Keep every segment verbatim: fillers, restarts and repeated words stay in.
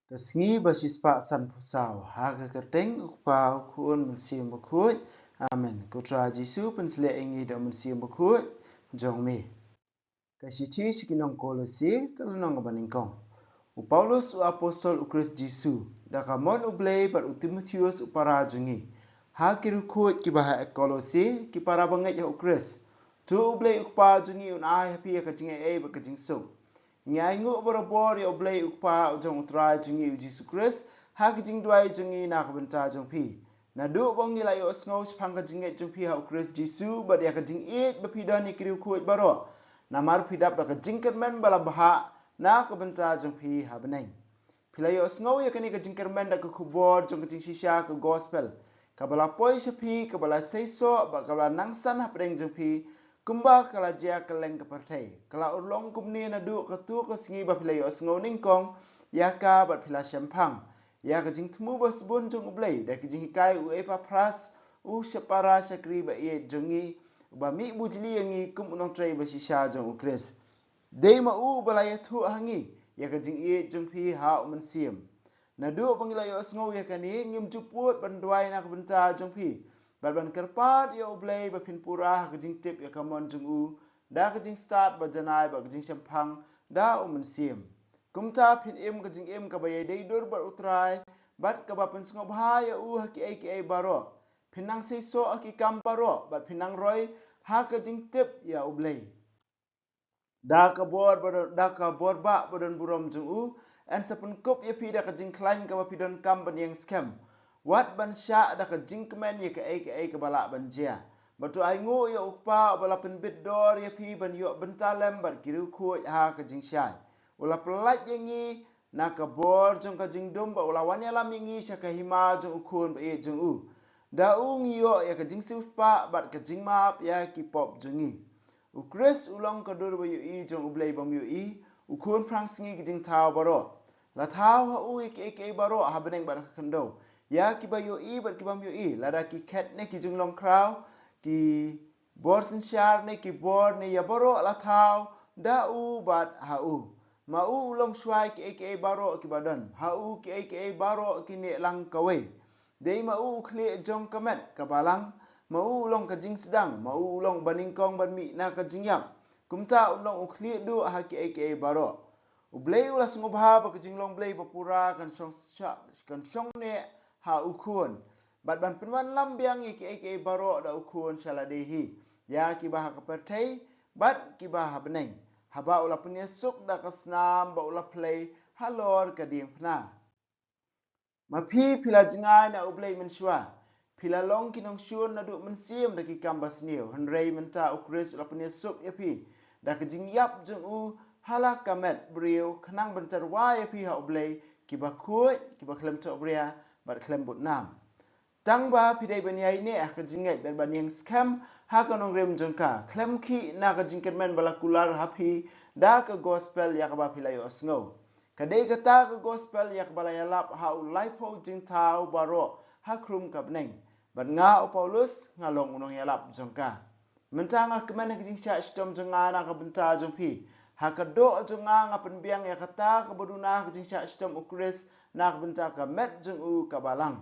Ka sngi ba shispah sanphew saw, ha ka kyrteng U Kpa, U Khun, Mynsiem Bakhuid. Amen. Ko Trai Jisu, pynshlur ïa ngi da u Mynsiem Bakhuid jong me. Ka shithi sha ki nong Kolosi, ka lynnong kaba nyngkong. U Paulus u apostol U Khrist Jisu, da ka mon U Blei bad u Timotheus u para jong ngi, ha ki riewkhuid kiba ha Kolosi, ki para bangeit ha U Khrist. To U Blei U Kpa jong ngi un ai ha phi ïa ka jingaiei bad ka jingsuk. Ngi ainguh barabor ïa U Blei U Kpa jong U Trai jong ngi U Jisu Khrist, ha ka jingduwai jong ngi na ka bynta jong phi. Naduh ba ngi la ïohsngew shaphang ka jingngeit jong phi ha U Khrist Jisu bad ïa ka jingïeit ba phi don ïa ki riewkhuid baroh, namar phi dap da ka jingkyrmen ba la bhah na ka bynta jong phi ha bneng. Phi la ïohsngew ïa kane ka jingkyrmen da ka khubor jong ka jingshisha ka gospel, kaba la poi sha phi, kaba la seisoh bad kaba la nangsan hapdeng jong phi, kumba ka la jia kylleng ka pyrthei. Ka la urlong kumne naduh kato ka sngi ba phi la ïohsngew nyngkong ïa ka bad phi la shemphang ïa ka jingthmu ba sbun jong U Blei da ka jinghikai u Epaphras, u shapara shakri ba ïeit jong ngi, uba mih bujli ïa ngi kum u nongtrei ba shisha jong U Khrist. Dei ma u ba la ïathuh ha ngi ïa ka jingïeit jong phi ha U Mynsiem. Naduh ba ngi la ïohsngew ïa kane, ngim ju pud ban duwai na ka bynta jong phi bad ban kyrpad ïa U Blei ba phin pura ha ka jingtip ïa ka mon jong u da ka jingstad ba janai bad ka jingshemphang da U Mynsiem. Kumta phin im ka jingim kaba ïadei dur bad U Trai bad kaba pynsngewbha ïa u ha kiei kiei baroh. Phin nang seisoh ha ki kam baroh bad phin nang roi ha ka jingtip ïa U Blei. Da ka bor ba don, da ka bor ba ba don burom jong u, yn sa pynkup ïa phi da ka jingkhlaiñ kaba phi donkam ban ïeng skhem, wat ban shah da ka jingkmen ïa kaei kaei kaba lah ban jia. Bad to ainguh ïa U Kpa uba la pynbit dor ïa phi ban ïoh bynta lem bad ki riewkhuid ha ka jingshai. U la pyllait ïa ngi na ka bor jong ka jingdum bad u la wan ïalam ïa ngi sha ka hima jong U Khun ba ïeit jong u. Da u ngi ïoh ïa ka jingsiewspah bad ka jingmap ïa ki pop jong ngi. U Khrist u long ka dur ba ïohi jong U Blei bym ïohi, U Khun phrangsngi ki jingthaw baroh. La thaw ha u ïa kiei kiei baroh ha bneng bad ha ka khyndew, ïa kiba ïohi bad ki bym ïohi, lada ki khet ne ki jinglong khraw, ki bor synshar ne ki bor ne ïa baroh la thaw da u bad ha u. Ma u u long shuwa ïa kiei kiei baroh kiba don, ha u kiei kiei baroh ki neh lang kawei. Dei ma u u khlieh jong ka met ka balang, ma u u long ka jingsdang, ma u u long ba nyngkong ban mih na ka jingïap. Kumta un long u khlieh duh ha kiei kiei baroh. U Blei u la sngewbha ba ka jinglong Blei ba pura kan shong sha-, kan shong neh ha U Khun. Bad ban pynwanlam biang ïa kiei kiei baroh da U Khun sha lade hi, ïa kiba ha ka pyrthei bad kiba ha bneng, haba u la pynïasuk da ka snam ba u la plie halor ka diengphna. Ma phi, phi la jngai na U Blei mynshuwa. Phi la long ki nongshun naduh mynsiem da ki kam basniew. Hynrei mynta U Khrist u la pynïasuk ïa phi da ka jingïap jong u ha la ka met briew, khnang ban tyrwa ïa phi ha U Blei, kiba khuid, kiba khlem thohbria bad khlem bud nam. Tang ba phi dei ban ïaineh ha ka jingngeit bad ban ïeng skhem ha ka nongrim jong ka, khlem khih na ka jingkyrmen ba la kular ha phi da ka gospel ïa kaba phi la ïohsngew. Ka dei kata ka gospel ïa kaba la ïalap ha u laiphew jingthaw baroh ha khrum ka bneng. Bad nga u Paulus nga long u nongïalap jong ka. Mynta nga kmen ha ka jingshah shitom jong nga na ka bynta jong phi. Ha ka doh jong nga nga pynbiang ïa kata kaba duna ha ka jingshah shitom U Khrist na ka bynta ka met jong u ka balang.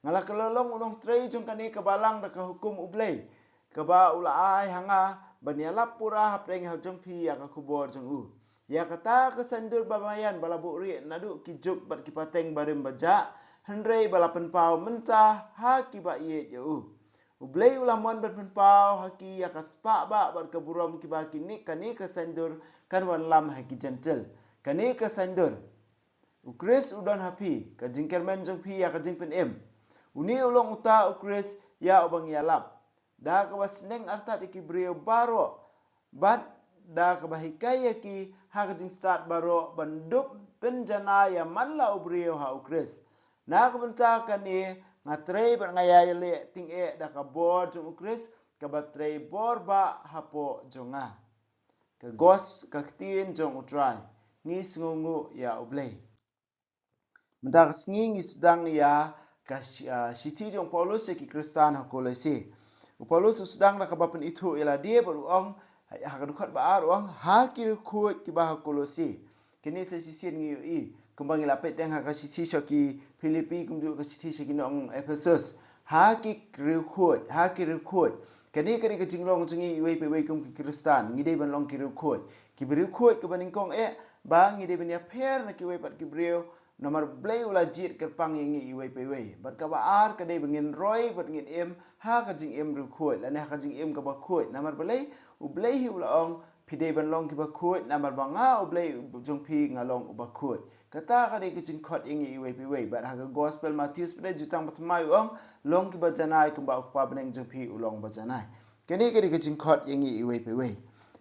Nga la kylla long u nongtrei jong kane ka balang da ka hukum U Blei, kaba u la ai ha nga ban ïalap pura hapdeng ha jong phi ïa ka khubor jong u. Ïa kata ka saiñdur ba maïan ba la buhrieh naduh ki juk bad ki pateng barim bajah, hynrei ba la pynpaw mynta ha kiba ïeit ïa u. U Blei u la mon ban pynpaw ha ki ïa ka spah bah bad ka burom kiba kine, kane ka saiñdur kan wanlam ha ki Jentil. Kane ka saiñdur, U Khrist u don ha phi, ka jingkyrmen jong phi ïa ka jingpynim. Une u long uta U Khrist ïa uba ngi ïalap, da kaba sneng artat ïa ki briew baroh, bad da kaba hikai ïa ki ha ka jingstad baroh ban dup pynjanai ïa man la u briew ha U Khrist. Na ka bynta kane nga trei bad nga ïaleh tyngeh da ka bor jong U Khrist kaba trei bor bah hapoh jong nga. Ka gos-, ka ktien jong U Trai. Ngi sngewnguh ïa U Blei. Mynta ka sngi ngi sdang ïa ka shi-, ah, shithi jong u Paulus ïa ki Khristan ha Kolosi. U Paulus u sdang da kaba pynithuh ïa lade bad u ong, ha ka dkhot ba ar u ong, ha ki riewkhuid kiba ha Kolosi. Kine sa shisien ngi ïohi. Kumba ngi la peit teng ha ka shithi sha ki Philippi, kumjuh ka shithi sha ki nong Ephesus. Ha ki riewkhuid, ha ki riewkhuid. Kane ka dei ka jinglong jong ngi iwei pa iwei kum ki Khristan. Ngi dei ban long ki riewkhuid. Ki riewkhuid kaba nyngkong eh, ba ngi dei ban ïapher na kiwei pat ki briew. Namar Blei u la jied kyrpang ïa ngi iwei pa iwei. Bad kaba ar ka dei ba ngin roi bad ngin im ha ka jingim riewkhuid lane ha ka jingim kaba khuid. Namar balei? U Blei hi u la ong, phi dei ban long kiba khuid, namar ba nga U Blei jong phi nga long uba khuid. Kata ka dei ka jingkhot ïa ngi iwei pa iwei. Bad ha ka gospel Mathaios pat dei jutang ba thymmai u ong, long kiba janai kumba U Kpa bneng jong phi u long ba janai. Kane ka dei ka jingkhot ïa ngi iwei pa iwei.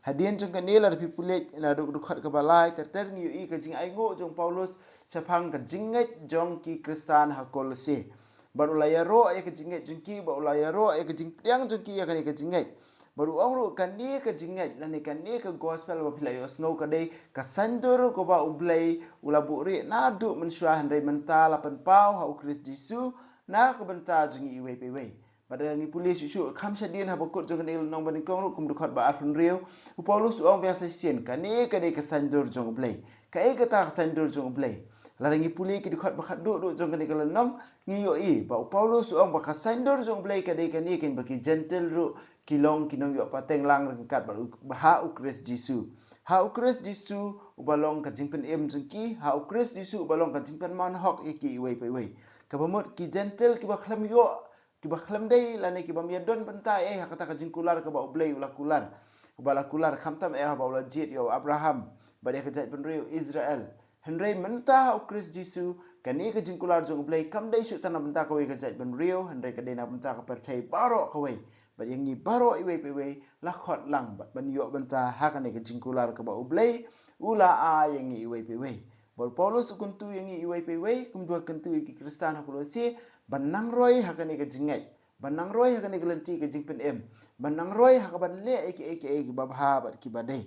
Hadien jong kane lada phi pule na duk duk khot kaba lai ter ter ngi ïohi ka jingainguh jong Paulus shaphang ka jingngeit jong ki Khristan ha Kolose. Bad u la ïaroh ïa ka jingngeit jong ki, bad u la ïaroh ïa ka jingpdiang jong ki ïa kane ka jingngeit. Bad u ong ruh kane ka jingngeit lane kane ka gospel ba phi la ïohsngew ka dei ka saiñdur kaba U Blei u la buhrieh naduh mynshuwa hynrei mynta la pynpaw ha U Khrist Jisu na ka bynta jong ngi iwei pa iwei. Bad lada ngi pule shuh shuh kham shadien ha bakut jong kane ka lynnong ba nyngkong ruh kum dkhot ba arphew hynriew, u Paulus u ong biang sa shisien, kane ka dei ka saiñdur jong U Blei. Kaei kata ka saiñdur jong U Blei? Lada ngi pule ki dkhot ba khatduh duh jong kane ka lynnong, ngi ïohi ba u Paulus u ong ba ka saiñdur jong U Blei ka dei kane, kane ba ki Jentil ruh ki long ki nongïoh pateng lang ryngkat bad u, ha U Khrist Jisu. Ha U Khrist Jisu uba long ka jingpynim jong ki, ha U Khrist Jisu uba long ka jingpynman hok ïa ki iwei pa iwei. Kaba mut ki Jentil kiba khlem ïoh, kiba khlem dei lane kiba ym ïadon bynta ei ha kata ka jingkular kaba U Blei u la kular. Uba la kular khamtam eh haba u la jied ïa u Abraham bad ïa ka jaitbynriew Israel. Hynrei mynta ha U Khrist Jisu, kane ka jingkular jong U Blei kam dei shuh tang na bynta kawei ka jaitbynriew, hynrei ka dei na bynta ka pyrthei baroh kawei. Bad ïa ngi baroh iwei pa iwei la khot lang bad ban ïoh bynta ha kane ka jingkular kaba U Blei u la ai ïa ngi iwei pa iwei. Bad u Paulus u kyntu ïa ngi iwei pa iwei, kumjuh kyntu ïa ki Khristan ha Kolose, ban nang roi ha kane ka jingngeit, ban nang roi ha kane ka lynti ka jingpynim, ban nang roi ha kaban leh ïa kiei kiei kiba bha bad kiba dei.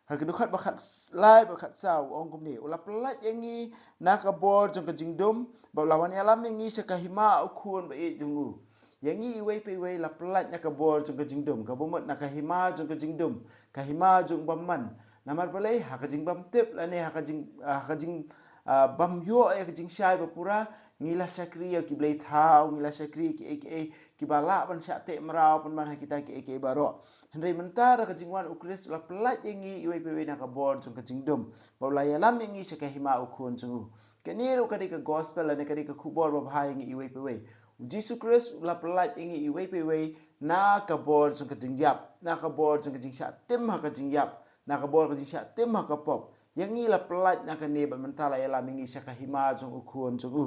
Ha ki dkhot ba khatlai bad khatsaw u ong kumne, u la pyllait ïa ngi na ka bor jong ka jingdum, bad u la wan ïalam ïa ngi sha ka hima u Khun ba ïeit jong u. Ïa ngi iwei pa iwei la pyllait na ka bor jong ka jingdum, kaba mut na ka hima jong ka jingdum, ka hima jong u bymman. Namar balei? Ha ka jingbymtip lane ha ka jing, ha ka jing, ah, bym ïoh ïa ka jingshai ba pura, ngi la shakri ïa ki blei thaw, ngi la shakri ïa kiei kiei kiba lah ban shah teh mraw pynban ha kita kiei kiei baroh. Hynrei mynta da ka jingwan U Khrist u la pyllait ïa ngi iwei pa iwei na ka bor jong ka jingdum, bad u la ïalam ïa ngi sha ka hima u Khun jong u. Kane ruh ka dei ka gospel lane ka dei ka khubor babha ïa ngi iwei pa iwei. U Jisu Khrist u la pyllait ïa ngi iwei pa iwei na ka bor jong ka jingïap, na ka bor jong ka jingshah tim ha ka jingïap, na ka bor ka jingshah tim ha ka pop. Ïa ngi la pyllait na kane bad mynta la ïalam ïa ngi sha ka hima jong u Khun jong u.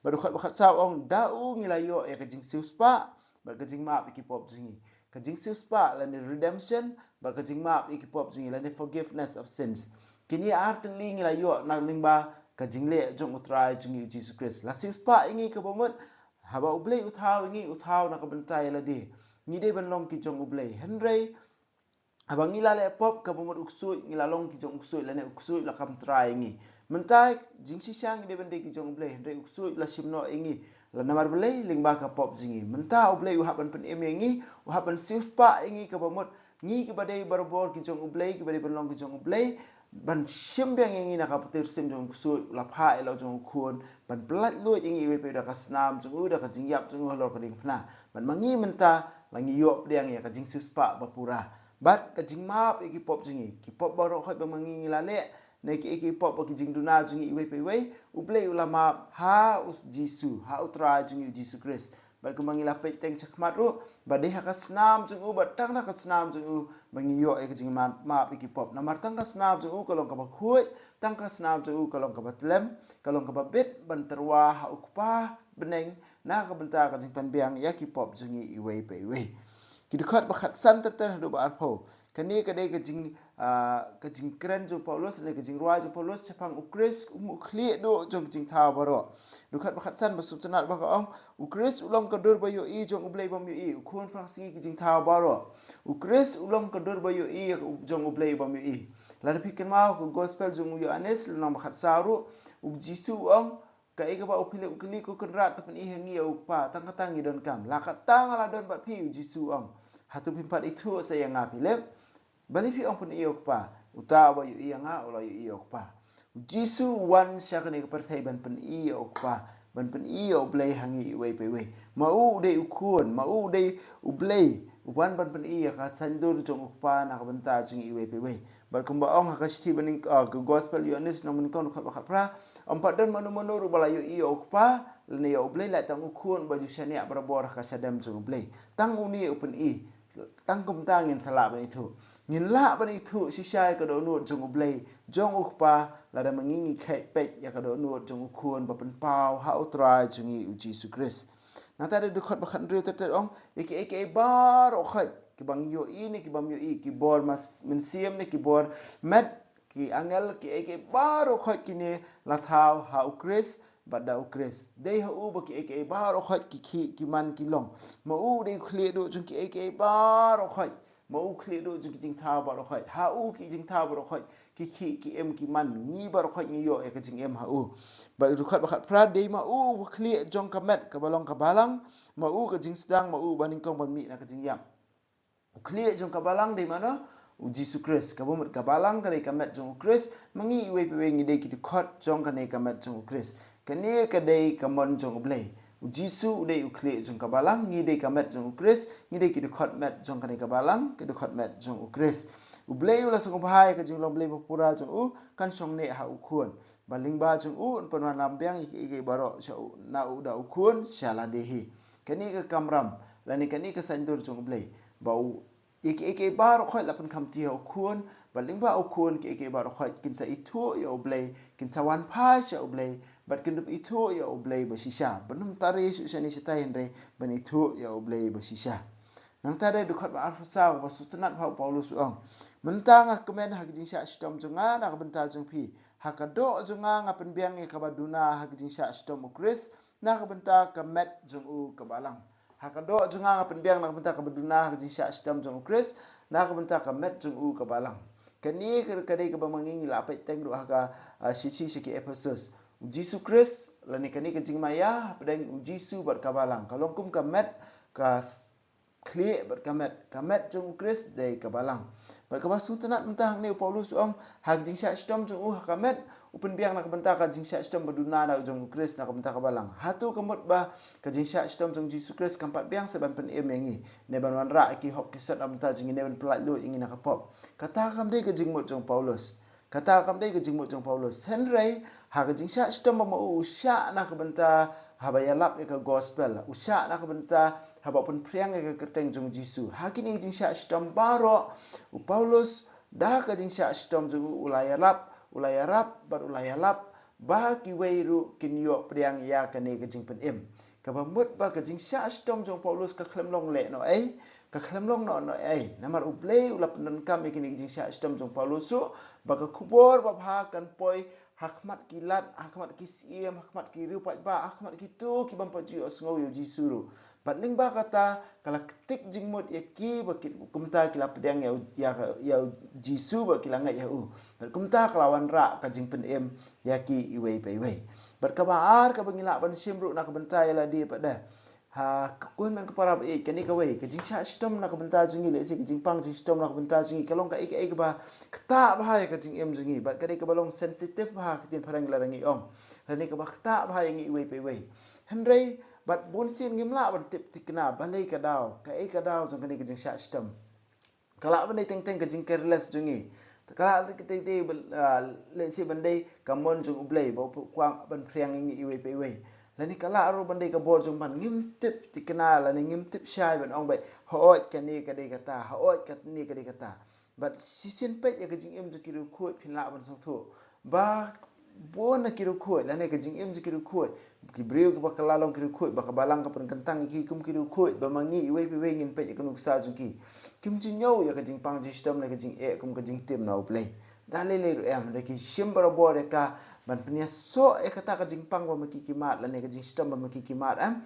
Bad u dkhot ba khatsaw u ong, da u ngi la ïoh ïa ka jingsiewspah bad ka jingmap ïa ki pop jong ngi. Ka jingsiewspah lane redemption bad ka jingmap ïa ki pop jong ngi lane forgiveness of sins. Kine ar tylli ngi la ïoh na lyngba ka jingleh jong U Trai jong ngi U Jisu Khrist. La siewspah ïa ngi kaba mut haba U Blei u thaw ïa ngi, u thaw na ka bynta ïa lade. Ngi dei ban long ki jong U Blei. Hynrei haba ngi la leh pop, kaba mut u ksuid, ngi la long ki jong u ksuid lane u ksuid la kam trai ïa ngi. Mynta jingshisha ngi dei ban dei ki jong U Blei, hynrei u ksuid la shim noh ïa ngi. La namar balei? Lyngba ka pop jong ngi. Mynta U Blei u hap ban pynim ïa ngi, u hap ban siewspah ïa ngi kaba mut ngi kiba dei barabor ki jong U Blei, kiba dei ban long ki jong U Blei, ban shim biang ïa ngi na ka pyrthei jong u ksuid, u la phah ïa la u jong u Khun ban pyllait luid ïa ngi iwei pa iwei da ka snam jong u, da ka jingïap jong u halor ka diengphna. Bad ma ngi mynta la ngi ïoh pdiang ïa ka jingsiewspah ba pura bad ka jingmap ïa ki pop jong ngi, ki pop baroh khoit ba ma ngi ngi la leh, ne ki, ki pop ba ki jingduna jong ngi iwei pa iwei, U Blei u la map ha U Jisu, ha U Trai jong ngi U Jisu Khrist. Bad kumba ngi la peit teng shakhmat ruh, ba dei ha ka snam jong u, bad tang na ka snam jong u ba ngi ïoh ïa ka jingmap, map ïa ki pop. Namar tang ka snam jong u ka long kaba khuid, tang ka snam jong u ka long kaba tlem, ka long kaba bit ban tyrwa ha U Kpa bneng na ka bynta ka jingpynbiang ïa ki pop jong ngi iwei pa iwei. Ki dkhot ba khatsan ter ter haduh ba arphew. Kane ka dei ka jing, ah, ka jingkren jong u Paulus, ne ka jingrwai jong u Paulus shaphang U Khrist, um, u khlieh duh jong ka jingthaw baroh. Dkhot ba khatsan ba sngewtynnat ba ka ong, U Khrist u long ka dur ba ïohi jong U Blei bym ïohi, u khun phrang sngi ki jingthaw baroh. U Khrist u long ka dur ba ïohi jong U Blei bym ïohi. Lada phi kynmaw ka gospel jong u Ïoannis, lynnong ba khatsaw ruh, U Jisu u ong, kaei kaba u Philip u kylli, ko Kynrad, to pyni ha ngi ïa U Kpa, tang kata ngi donkam. La katta nga la don bad phi, U Jisu u ong. Hato phim pat ithuh sa ïa nga Philip? Balei phi ong pyni ïa U Kpa? Uta uba ïohi ïa nga u la ïohi ïa U Kpa. U Jisu u wan sha kane ka pyrthei ban pyni ïa u Kpa, ban pyni ïa u Blei ha ngi iwei pa iwei. Ma u u dei u Khun, ma u u dei u Blei, u wan ban pyni ïa ka saiñdur jong u Kpa na ka bynta jong ngi iwei pa iwei. Bad kumba ong ha ka shithi banyng-, ah, ka Gospel Ïoannis lynnong banyngkong dkhot ba khatphra, ym pat don mano mano ruh ba la ïohi ïa u Kpa lane ïa u Blei, lait tang u Khun ba ju shaniah barabor ha ka shadem jong u Blei. Tang une u pyni. Tang kumta ngin sa lah ban ithuh. Ngin lah ban ithuh shisha ïa ka dohnud jong u Blei, jong u Kpa, lada ma ngi ngi kheiñ peit ïa ka dohnud jong u Khun ba pynpaw ha u Trai jong ngi u Jisu Khrist. Nangta dei dkhot ba khathynriew ter ter ong, ïa kiei kiei baroh khoit kiba ngi ïohi ne kibym ïohi, ki bor mas-, mynsiem ne ki bor met, ki angel, kiei kiei baroh khoit kine la thaw ha u Khrist, bad da u Khrist. Dei ha u ba kiei kiei baroh khoit ki khih ki man ki long. Ma u dei u khlieh duh jong kiei kiei baroh khoit. Ma u khlieh duh jong ki jingthaw baroh khoit. Ha u ki jingthaw baroh khoit, ki khih ki im ki man. Ngi baroh khoit ngi ïoh ïa ka jingim ha u. Bad dkhot ba khatphra, dei ma u u khlieh jong ka met kaba long ka balang. Ma u ka jingsdang, ma u ba nyngkong ban mih na ka jingïap. U khlieh jong ka balang dei mano? U Jisu Khrist. Kaba mut ka balang ka dei ka met jong u Khrist, ma ngi iwei pa iwei ngi dei ki dkhot jong kane ka met jong u Khrist. Kane ka dei ka mon jong u Blei. U Jisu u dei u khlieh jong ka balang, ngi dei ka met jong u Khrist, ngi dei ki dkhot met jong kane ka balang, ki dkhot met jong u Khrist. U Blei u la sngewbha ïa ka jinglong Blei bapura jong u, kan shong neh ha u Khun. Bad lyngba jong u yn pynwanlam biang ïa kiei kiei baroh sha u, na u da u Khun sha lade hi. Kane ka kamram, lane kane ka saiñdur jong u Blei, ba u, ïa kiei kiei baroh khoit la pynkham ti ha u Khun, bad lyngba u Khun kiei kiei baroh khoit kin sa ithuh ïa u Blei, kin sa wan phai sha u Blei, bad kin dup ithuh ïa u Blei ba shisha. Ban ym tare shuh shane shatai hynrei ban ithuh ïa u Blei ba shisha. Nangta dei dkhot ba arphew saw ba sngewtynnat bha u Paulus u ong. Mynta nga kmen ha ka jingshah shitom jong nga na ka bynta jong phi. Ha ka doh jong nga nga pynbiang ïa kaba duna ha ka jingshah shitom u Khrist, na ka bynta ka met jong u ka balang. Ha ka doh jong nga nga pynbiang na ka bynta kaba duna ha ka jingshah shitom jong u Khrist, na ka bynta ka met jong u ka balang. Kane ka, ka dei kaba ma ngi ngi la peit teng ruh ha ka, ah, shithi sha ki Ephesus. U Jisu Khrist, lane kane ka jingmaïa hapdeng u Jisu bad ka balang, ka long kum ka met, ka s-, khlieh bad ka met, ka met jong u Khrist dei ka balang. Bad kaba sngewtynnat mynta hangne u Paulus u ong, ha ka jingshah shitom jong u ha ka met, u pynbiang na ka bynta ka jingshah shitom ba duna na jong u Khrist na ka bynta ka balang. Hato ka mut ba ka jingshah shitom jong u Jisu Khrist kam pat biang sa ban pynim ïa ngi, ne ban wanrah ïa ki hok ki sot na ka bynta jong ngi, ne ban pyllait luid ïa ngi na ka pop? Kata kam dei ka jingmut jong u Paulus. Kata kam dei ka jingmut jong u Paulus. Hynrei ha ka jingshah shitom ba ma u u shah na ka bynta haba ïalap ïa ka gospel, u shah na ka bynta haba u pynphriang ïa ka kyrteng jong u Jisu. Ha kine ki jingshah shitom baroh, u Paulus da ka jingshah shitom jong u u la ïarap, u la ïarap, bad u la ïalap ba kiwei ruh kin ïoh pdiang ïa kane ka jingpynim. Kaba mut ba ka jingshah shitom jong u Paulus ka khlem long lehnohei, ka khlem long nohnohei. Namar u Blei u la pyndonkam ïa kine ki jingshah shitom jong u Paulus ruh ba ka khubor babha kan poi ha khmat ki lat, ha khmat ki syiem, ha khmat ki riewpaidbah, ha khmat kito ki bym pat ju ïohsngew ïa u Jisu ruh. Bad lyngba kata ka la ktik jingmut ïa ki ba ki, kumta ki la pdiang ïa u, ïa ka, ïa u Jisu bad ki la ngeit ha u. Bad kumta ka la wanrah ka jingpynim ïa ki iwei pa iwei. Bad kaba ar kaba ngi lah ban shim ruh na ka bynta ïa lade pat de, ha ka Korinth ka para ba ïeit, kane kawei, ka jingshah shitom na ka bynta jong ngi, lehse ka jingpang jingshitom na ka bynta jong ngi ka long kaei kaei kaba ktah bha ïa ka jingim jong ngi, bad ka dei kaba long sensitive bha, ka ktien phareng lada ngi ong, lane kaba ktah bha ïa ngi iwei pa iwei. Hynrei bad bun sien ngim lah ban tip thikna balei ka daw, kaei ka daw jong kane ka jingshah shitom. Ka lah ban dei teng teng ka jingcareless jong ngi. Ka lah teng teng ban, ah, lehse ban dei ka mon jong u Blei ba u kwah ban phriang ïa ngi iwei pa iwei. Lane ka lah ruh ban dei ka bor jong u man, ngim tip thikna lane ngim tip shai ban ong ba hooid kane ka dei kata, hooid kane ka dei kata. Bad shisien peit ïa ka jingim jong ki riewkhuid phin lah ban sngewthuh ba bun na ki riewkhuid lane ka jingim jong ki riewkhuid, ki briew kiba kylla long ki riewkhuid, ba ka balang ka pynkyntang ïa ki kum ki riewkhuid, ba ma ngi iwei pa iwei ngin peit ïa ka nuksa jong ki, kim ju ñiew ïa ka jingpang jingshitom ne ka jingeh kum ka jingtim na u Blei. Da lei lei ruh em, da ki shim barabor ïa ka ban pynïasoh ïa kata ka jingpang ba ma ki ki mad lane ka jingshitom ba ma ki ki mad em.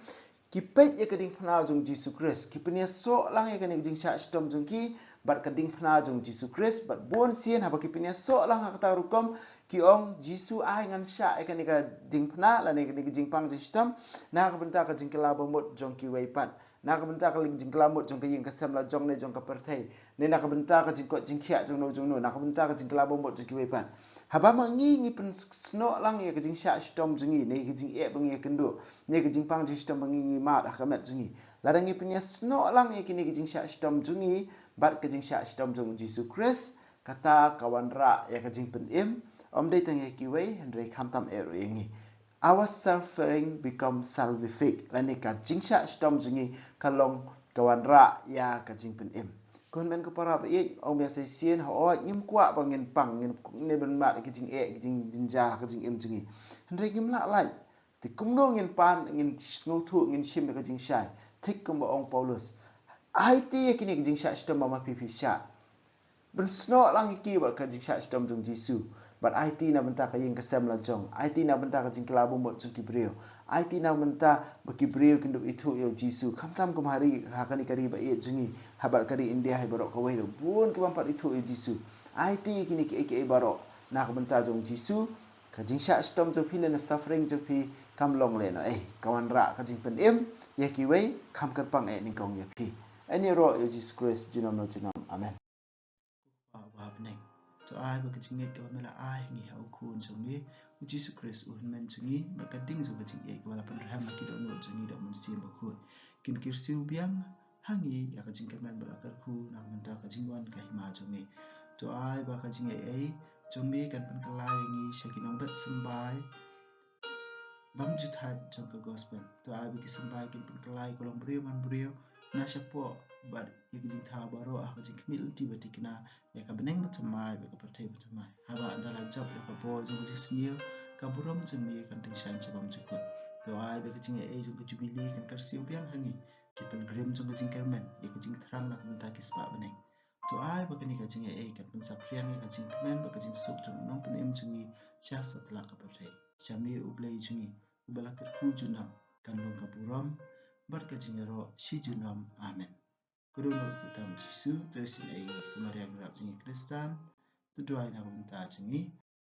Ki peit ïa ka diengphna jong u Jisu Khrist, ki pynïasoh lang ïa kane ka jingshah shitom jong ki bad ka diengphna jong u Jisu Khrist, bad bun sien haba ki pynïasoh lang ha kata ka rukom, ki ong, Jisu, ai ngan shah ïa kane ka diengphna lane kane ka jingpang jingshitom na ka bynta ka jingkylla bamut jong kiwei pat, na ka bynta ka jingkylla bamut jong ka ïing ka sem la jong ne jong ka pyrthei, ne na ka bynta ka jingkoit jingkhiah jong no jong no, na ka bynta ka jingkylla bamut jong kiwei pat. Haba ma ngi ngi pynsnoh lang ïa ka jingshah shitom jong ngi, ne ka jingeh ba ngi ïakynduh, ne ka jingpang jingshitom ba ngi ngi mad ha ka met jong ngi. Lada ngi pynïasnoh lang ïa kine ka jingshah shitom jong ngi bad ka jingshah shitom jong u Jisu Khrist, kata ka wanrah ïa ka jingpynim, ym dei tang ïa kiwei, hynrei khamtam eh ruh ïa ngi. Our suffering become salvific. Lane ka jingshah shitom jong ngi ka long ka wanrah ïa ka jingpynim. Ko hynmen ko para ba ïeit, ong ba ïa sa shisien, hooid, ngim kwah ba ngin pang, ngin, ngin ban mad ïa ka jingeh, ka jingjynjar, ka jingim jong ngi. Hynrei ngim lah lait. Te kumno ngin pan, ngin sngewthuh, ngin shim ïa ka jingshai? Thik kumba ong Paulus, aiti ïa kine ki jingshah shitom ba ma phi phi shah. Pynsnoh lang ïa ki bad ka jingshah shitom jong u Jisu. Bad aiti na bynta ka ïing ka sem la jong. Aiti na bynta ka jingkylla bamut jong ki briew. Aiti na bynta ba ki briew kin dup ithuh ïa u Jisu. Khamtam kum ha ri, ha kane ka ri ba ïeit jong ngi, ha bad ka ri India hi baroh kawei ruh, bun ki bym pat ithuh ïa u Jisu. Aiti ïa kine kiei kiei baroh na ka bynta jong u Jisu. Ka jingshah shitom jong phi lane suffering jong phi kam long lehnohei. Ka wanrah ka jingpynim ïa kiwei, kam kyrpang eh nyngkong ïa phi. Yn ïaroh ïa u Jisu Khrist junom la junom. Amen. Ko Kpa uba ha bneng, to ai ba ka jingngeit kaba me la ai ha ngi ha u Khun jong me u Jisu Khrist, u Hynmen jong ngi, bad ka ding jong ka jingïeit kaba la pynrhem ha ki dohnud jong ngi da u Mynsiem Bakhuid, kin kyrsiew biang ha ngi ïa ka jingkyrmen bad la kyrkhu na ka bynta ka jingwan ka hima jong me. To ai ba ka jingaiei jong me kan pynkylla ïa ngi sha ki nongbet symbai bymjuthaid jong ka gospel. To ai ba ki symbai kin pynkylla ïa ka longbriew manbriew na shapoh bad ïa ka jingthaw baroh ha ka jingkhmih lynti ba thikna ïa ka bneng bathymmai bad ka pyrthei bathymmai. Haba ynda la jop ïa ka bor jong ka jingsniew, ka burom jong me kan tyngshaiñ sha bymjukut. To ai ba ka jingaiei jong ka jubili kan kyrsiew biang ha ngi, ki pilgrim jong ka jingkyrmen, ïa ka jingthrang na ka bynta ki spah bneng. To ai ba kane ka jingaiei kan pynsaphriang ïa ka jingkmen bad ka jingsuk jong u Nongpynim jong ngi sha satlak ka pyrthei. Sha me U Blei jong ngi uba la kyrkhu junom, kan long ka burom bad ka jingïaroh shi junom. Amen. Ka dohnud kyrteng u Jisu, to isynei ïa ngi. Ka Maria nongrep jong ngi Khristan, to duwai na ka bynta jong ngi.